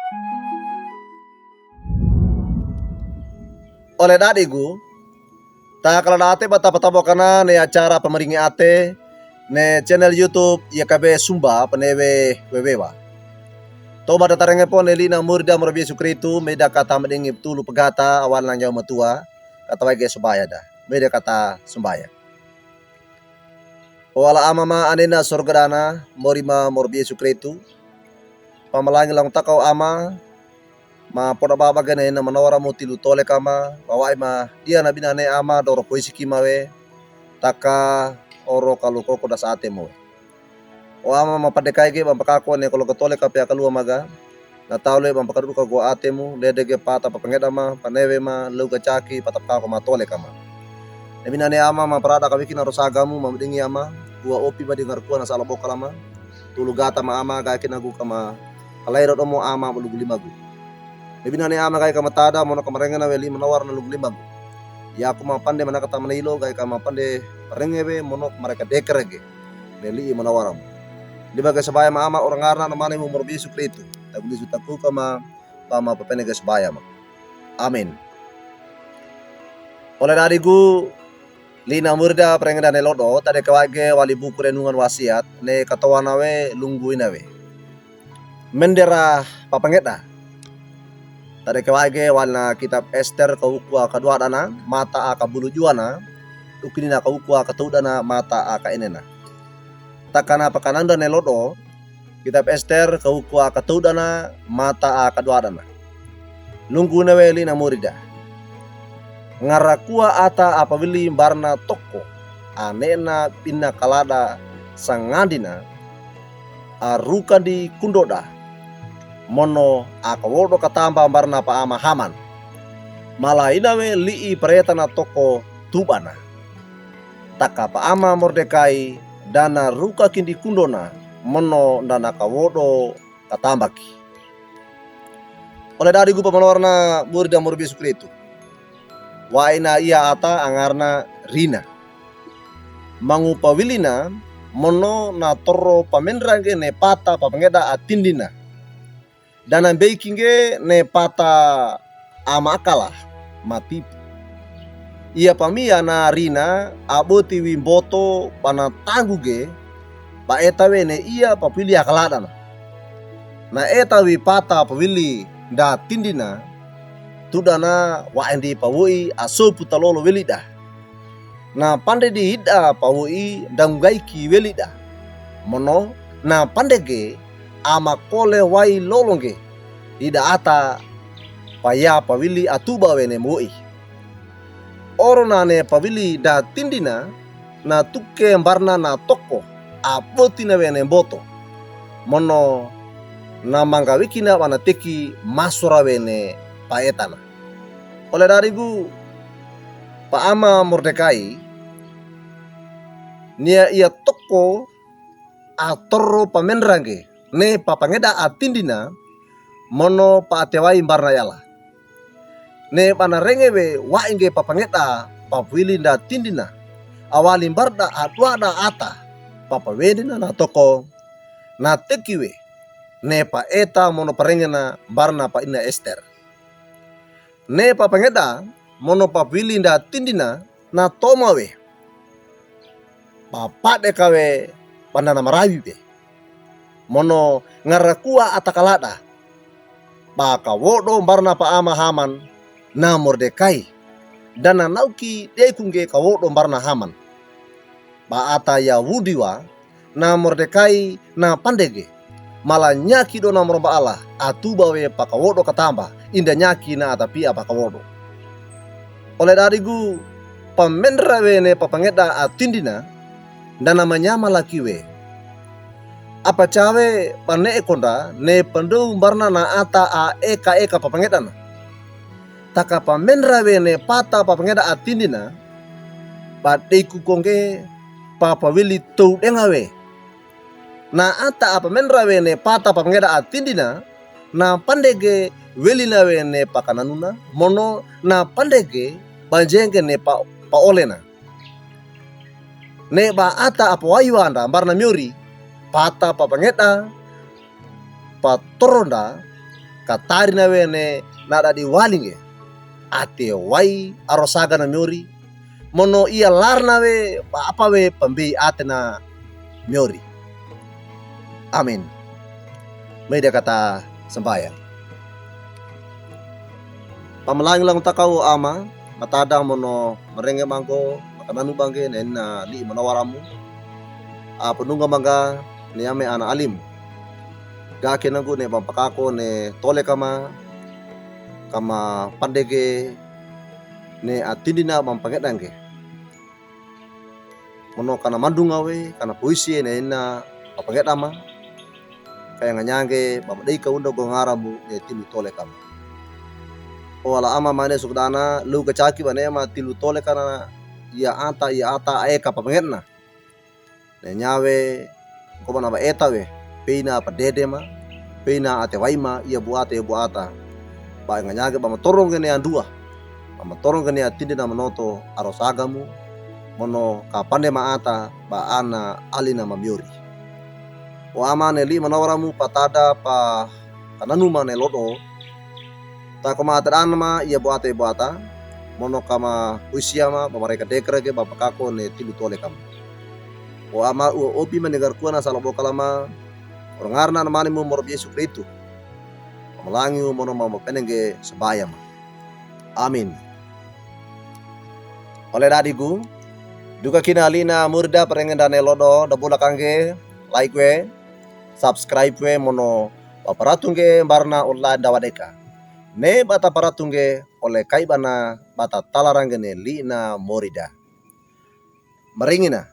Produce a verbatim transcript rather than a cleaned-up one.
Ole dadigu, takala date ba tapataboka na ne acara pamaringi ate ne channel YouTube Y K B Sumba Penewe Wewewa. Toba datarenge po ne lina murida morobi Yesu Kristu, meda kata medingi tulu pegata awal na nyawa matua, kata waige sobaya da. Meda kata sombaya. O ala Ama ma anena sorga dana, morima morobi Yesu Kristu. Pamalangi langtakaw Ama, ma poda babage ne ina manawara mo tilu tole kama, wawa'i ma dia na binane Ama doro koisiki ma we, taka oro kalu koko dasa ate mo we. O Ama ma pande kai ge bang pakako ne kolo ketole kape akaluwa maga, na tawle bang pakadudu kago ate mo, lede ge pata papangeda ma, panewe ma, leu gacaki, pata pakako ma tole kama. Ne binane Ama ma parada kawiki na rosaga mo, ma medingi Ama, gua opi ba di ngarkua na sala bokal Ama, tulu gata ma Ama, gaki na gu kama, kalai rodo mo Ama, ma lugu lima gu. Ne binane Ama gai kama tada, mono kamarenge na we li manawar na lugu lima gu. Yaku ma pande mana kata mana ilo, gai kama pande parenge we, mono kamare kadekere ge. Ne li manawar Ama. Liba ge sobaya ma Ama, oro ngarna na mane mo morobi Yesu Kristu. Tagu lisu taku kama, pama papene ge sobaya ma. Amen. Ole dadigu, lina murida parenge dane lodo, tade kawage wali buku renungan wasiat, ne katowana we lunggu ina we. Mendera papangeda. Tade kawage wali na kitab Ester kawuku akadua dana, mata akabulu jua na, ukinina kawuku akatau dana, mata akaene na. Takana pakananda ne lodo, kitab Ester kawuku akatau dana, mata akadua dana. Lunggu ina we lina murida. Ngarakua ata apawili mbarna toko, anena bina kalada sangandina, aruka di kundoda, mono akawodo katamba mbarna pa Ama Haman. Mala ina we li'i paretana toko tubana. Taka pa Ama Mordekai, dana ruka kindi kundona, mono dana kawodo katambaki. Ole dadigu pamanawarna murida morobi Yesu Kristu. Wa'i na ia ata angarna Rina. Mangu pawilina, mono na toro pamendra ge ne pata papangeda atindina. Dana mbei kinge ne pata amakala matipu. Ia pamia na Rina aboti wi mboto bana tangu ge, ba eta we ne ia papili akaladana. Na eta wi pata pawili nda tindina, tudana wa'i ndi pawo'i asopu talolo welida. Na pande di ida pawo'i ndangu gaiki welida. Mono, na pande ge amakole wa'i lolonge. Ida ata paya pawili atuba we ne mowo'i. Oro na ne pawili nda tindina, na tuke mbarna na toko, aboti na we ne mboto. Mono, na mangga wikina bana teki masora we ne paetana. Ole dadigu pa Ama Mordekai, nia ia toko atoro pamendra ge, ne papangeda atindina, mono paatewai mbarna yala. Ne bana renge we wa'i ge papangeda papawili nda tindina, awali mbarda aduada ata, papawendina na toko, na teki we, ne paeta mono parengena mbarna pa ina Ester. Ne papangeda, mono papawili nda tindina, na toma we. Papade kawe pandana marawi be. Mono ngarakua ata kalada. Ba kawodo mbarna pa Ama Haman, na Mordekai. Dana nauki deku ge kawodo mbarna Haman. Ba ata Yawudi wa, na Mordekai na pande ge. Mala nyaki dona moromba ala, atuba we pakawodo katamba, inda nyaki na ata pia pakawodo. Ole dadigu, pamendra we ne papangeda atindina, dana manyama laki we. Apaca we pane'e konda, ne pandou mbarna na ata aeka-eka papangedana. Taka pamendra we ne pata papangeda atindina, ba deiku konge papawili tou denga we. Na ata apamendra we ne pata papangeda atindina, na pande ge welina we ne pakananuna, mono na pande ge banjenge ne pa, paolena. Ne ba ata apawaiwa nda mbarna miori, pata papangeda, patoronda, Ka tarina we ne nada diwalinge. Ate wai arosaga na miori. Mono iya larna we ba apa we pambi ate na miori. Amin. Meda kata sambayang. Pamalangi lango takao Ama, matada mono marenge manggo, makananu bangge ne na li manawaramu. A panunga mangga ne ame ana alim. Gake nanggo ne bang pakako ne tole kama, kama pandege ne atindi na bang pangedangge. Mono kana mandunga we, kana puisi ne na bang pangedama. Kaya nganyangge bang dei ka unda go ngaramu ne tilu tole kama. O ala Ama mane sukdana, lu gachaki bane ma tilu tole kana iya ata, iya ata ae ka pangedna. Ne nyawe, ko bana ba eta we, peina padede ma, peina ate wai ma, iya buata, iya buata. Ba nganyangge ba matoronge ne andua, ba matoronge ne atindi na manoto, arosagamu, mono ka pande ma ata, ba ana alina mamiori. O Ama ne li manawaramu patada pa kananu ma ne lodo, ta koma ate dana ma iya buata, iya buata, mono kama usia ma, ba mareka dekrege, ba pakako ne tilu tole kama. O Ama ua obi ma ne garkua na sala bokalama, orongarna na manimu morob Yesu Kristu. Pamalangi u mono ma mapenenge sabaya ma. Amin. Ole dadigu, duka kina lina murida parengenda ne lodo, da bulakangge, like we, subscribe we, mono, ba paratunge mbarna online da wadeka. Ne bata paratunge, ole kai bana, bata talarange ne lina murida. Maringina,